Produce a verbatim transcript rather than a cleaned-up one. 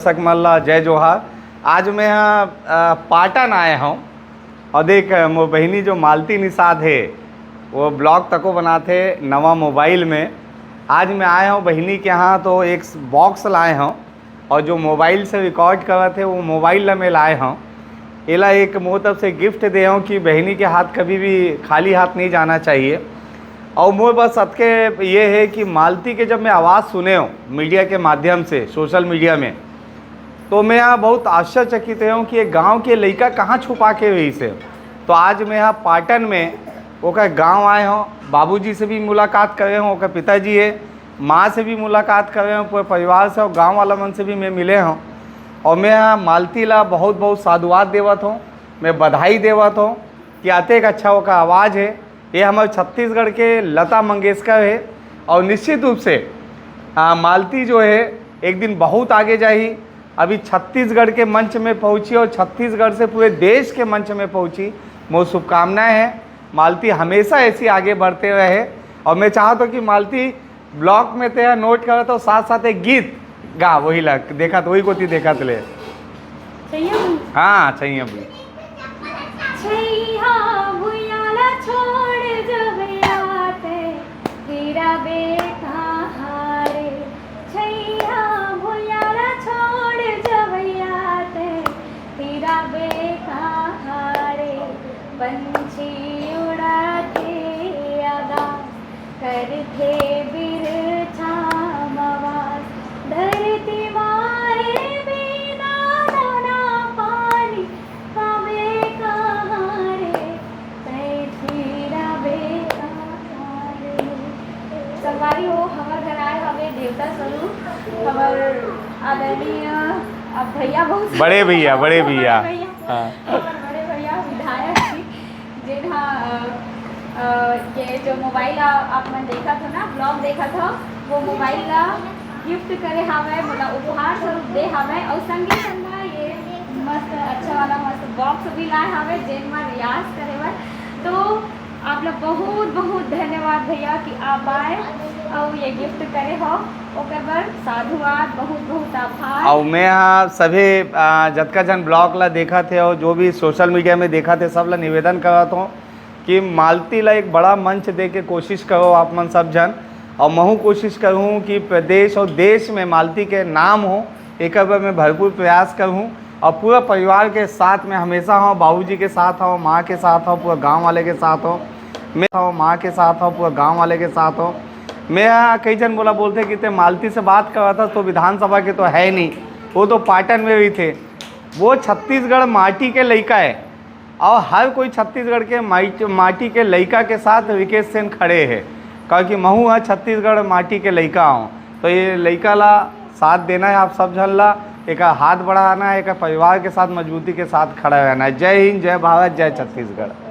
सकमल्ला, जय जोहार। आज मैं ह, अ, पाटन आए हूँ और देख, मोर बहिनी जो मालती निषाद हे, वो ब्लॉग तको बनाथे नवा मोबाइल में। आज मैं आए हूँ बहिनी के यहाँ, तो एक बॉक्स लाए हूँ और जो मोबाइल से रिकॉर्ड करत हे, वो मोबाइल ला मैं लाए हूँ। एला एक मोर तरफ से गिफ्ट दे हूँ कि बहिनी के हाथ कभी भी खाली हाथ नहीं जाना चाहिए। और मोर बस अतके ये है कि मालती के जब मैं आवाज़ सुने हूँ मीडिया के माध्यम से, सोशल मीडिया में, तो मैं यहाँ बहुत आश्चर्यचकित हूँ कि ये गांव के लइका कहाँ छुपा के रहिस हे। तो आज मैं यहाँ पाटन में ओकर गांव आए हूँ, बाबूजी से भी मुलाकात करे हूँ, ओकर पिताजी है, माँ से भी मुलाकात करे हूँ, पूरे परिवार से और गांव वाला मन से भी मैं मिले हूँ। और मैं यहाँ मालती ला बहुत बहुत साधुवाद देवत हूँ, मैं बधाई देवत हूँ कि अतेक अच्छा ओकर आवाज़ है। ये हमारे छत्तीसगढ़ के लता मंगेशकर है और निश्चित रूप से, आ, मालती जो है एक दिन बहुत आगे जाही। अभी छत्तीसगढ़ के मंच में पहुँची और छत्तीसगढ़ से पूरे देश के मंच में पहुँची। मोर शुभकामनाएं हैं, मालती हमेशा ऐसी आगे बढ़ते रहे। और मैं चाहता हूँ कि मालती ब्लॉग में ते नोट करत हो, साथ साथ एक गीत गा, वही ला देखत, वही कोती देखत ले। सही है। हाँ, सही है भाई। छैया भुइयाला छोड़ जब आते, तेरा बेटा हारे। छैया भुइयाला छोड़ जब आते, तेरा बेटा हारे। पंछी उड़ाते आगा, करथे बिरछा मवास। धरती माए बिना दाना पानी पावे कहाँ रे, तै फिरबे कहाँ रे। संगवारी हो, हमर घर आए हवे देवता स्वरूप, हमर आदरणीय, अब भैया बहुत बड़े भैया, बड़े भैया। हाँ। हमर बड़े भैया विधायक जी, जेन ह, अ, अ, ये जो मोबाइल आ-, आप मन देखत हो ना, ब्लॉग देखत हो, वो मोबाइल ला गिफ्ट करे हावय, मोला उपहार स्वरूप दे हावय, और संगी संग ये मस्त अच्छा वाला मस्त बॉक्स भी लाए हावय, जेन म रियाज करे बर। तो आप ला बहुत बहुत धन्यवाद भैया कि आप आए और ये गिफ्ट करे हो, ओकर बर साधुवाद, बहुत बहुत आभार। और मैं ह सभी, आ, जतका झन ब्लॉग ला देखत हे और जो भी सोशल मीडिया में देखत हे, सब ला निवेदन करत हूँ कि मालती ला एक बड़ा मंच दे के कोशिश करो आप मन सब झन, और महू कोशिश करूँ कि प्रदेश और देश में मालती के नाम हो, एकर बर मैं भरपूर प्रयास करूँ। और पूरा परिवार के साथ में हमेशा हूँ, बाबूजी के साथ हूँ, माँ के साथ हूँ, पूरा गाँव वाले के साथ हूँ, मैं हूँ, माँ के साथ हूँ, पूरा गाँव वाले के साथ हूँ। मैं यहाँ कई झन मोला बोलथे कि ते मालती से बात करत हस तो विधानसभा के तो है नहीं, वो तो पाटन में रहिथे। वो छत्तीसगढ़ माटी के लइका है और हर कोई छत्तीसगढ़ के माई-, माटी के लइका के साथ रिकेश सेन खड़े है, क्योंकि महू ह छत्तीसगढ़ माटी के लइका हूँ। तो ये लइका ला साथ देना है आप सब झन ला, एक हाथ बढ़ाना है, एक परिवार के साथ मजबूती के साथ खड़ा रहना है। जय हिंद, जय भारत, जय छत्तीसगढ़।